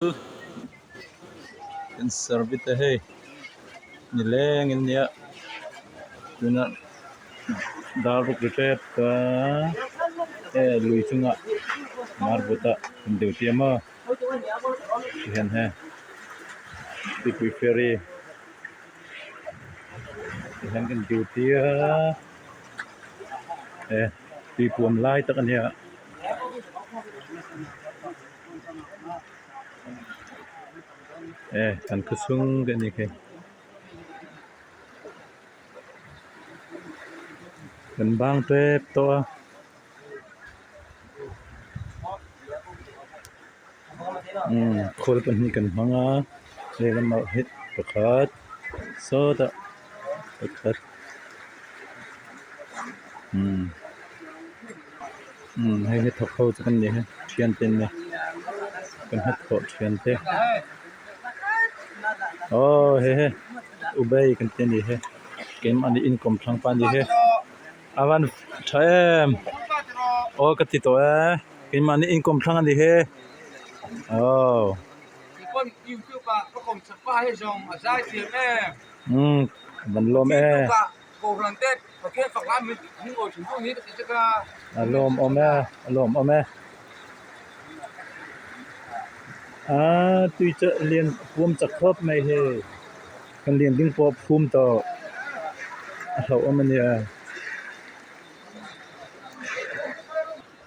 Kan service te hei nileng in nia tuna dar ruk ri tep a he lui chungah marbut ah an deu tiam a tihian he tuipui ferry tihian kan duty a he tuipuam lai tak a nia. E kan khaw chhung te a ni khi kan bang tep tawh a umm khawl pahnih kan hmang a lehlamah hi pakhat sawtah pakhat umm. Umm hei hi thawk ho chu kan ni a thian te an ni kan hnathawh thian te aw he he ubei kan ti a ni he keimahni inkawm thlang pa a ni he a van tha em aw ka ti tawh e keimahni inkawm thlang a ni he aw. Umm van lawm e. A lawm awm e a lawm awm e aaa tui chu lian puam chak khawp mai hei kan lian ding pawh a phum tawh a hlauhawm a nia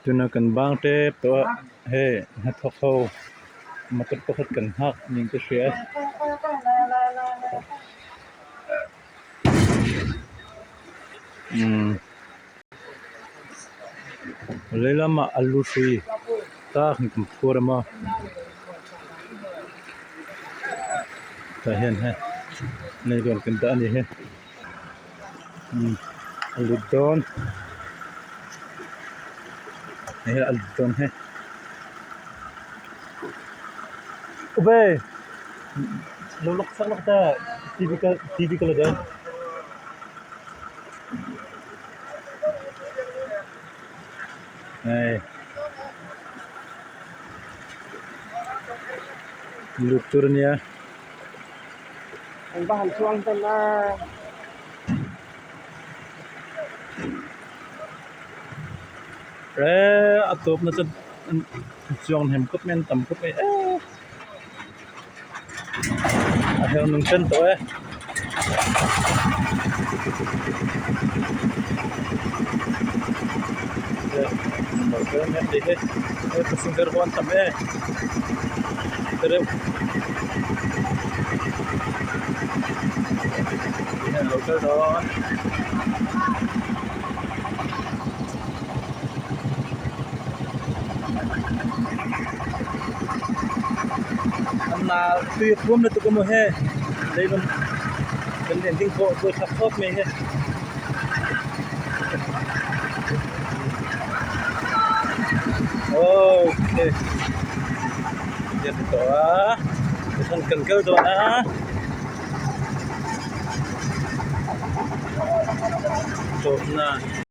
tuna kan bang tep tawh a hei hnathawk ho motor pakhat kan nghak niin ka hria. Umm lehlamah alu hrui tak kan phur a maw tah hian hei leilawn kan dah a ni hi umm a lut dawn hei a lut dawn hei ube. Lo lawk sak lawk ta TV ka TV ka la dawn. Hei lut tur ania. An va han chuang hman a. Eh a tawpna chu chuang hnem khawp mai an tam khawp mai eh. A her nung chen tawh e. He passenger ho an tam e tereuh hian an lo kal dawn. An tui a phuam lutuk emaw he leilawn kan lian ding pawh buai thlak khawp mai he. Okay lian tawh a tichuan kan kal dawn a. Tawpna.